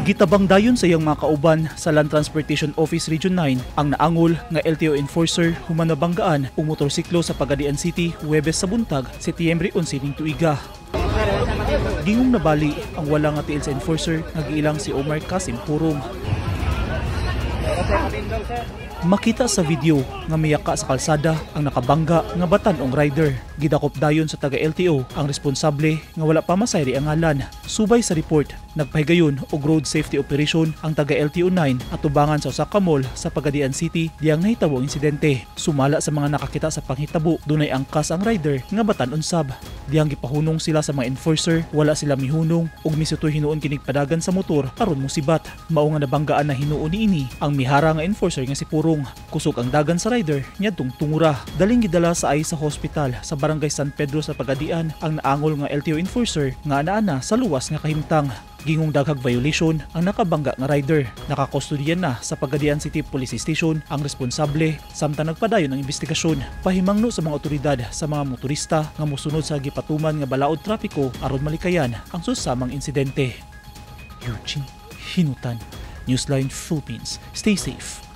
Gitabang dayon sa iyang mga kauban sa Land Transportation Office Region 9 ang naangol nga LTO enforcer human nabanggaan og motorsiklo sa Pagadian City Huwebes sa buntag, Setyembre 11 ning tuiga. Gingong nabali ang wala nga tiil sa enforcer nga giilang si Omar Kasim Purong. Makita sa video nga miyaka sa kalsada ang nakabangga nga batan-ong rider. Gidakop dayon sa taga LTO ang responsable nga wala pa masayri ang ngalan. Subay sa report, nagpahigayon og road safety operation ang taga LTO 9 atubangan sa usa ka mall sa Pagadian City diyang nahitabo ang insidente. Sumala sa mga nakakita sa panghitabo, dunay angkas ang rider nga batan-on sab. Diyang gipahunong sila sa mga enforcer, wala sila mihunong ug misutoy hinuon kinig padagan sa motor aron mosibat. Mao nga nabanggaan na hinuon niini ang mihara nga enforcer nga si Purong. Kusog ang dagan sa rider niadtong tungura. Daling gidala sa ay sa hospital sa Barangay San Pedro sa Pagadian ang naangol nga LTO enforcer nga ana-ana sa luwas nga kahimtang. Gingong daghag violation ang nakabangga nga rider. Nakakustodiya na sa Pagadian City Police Station ang responsable samtang nagpadayon ang investigasyon. Pahimangno sa mga otoridad sa mga motorista nga mosunod sa gipatuman nga balaod trapiko aron malikayan ang susamang insidente. Eugene Hinutan, Newsline Philippines. Stay safe.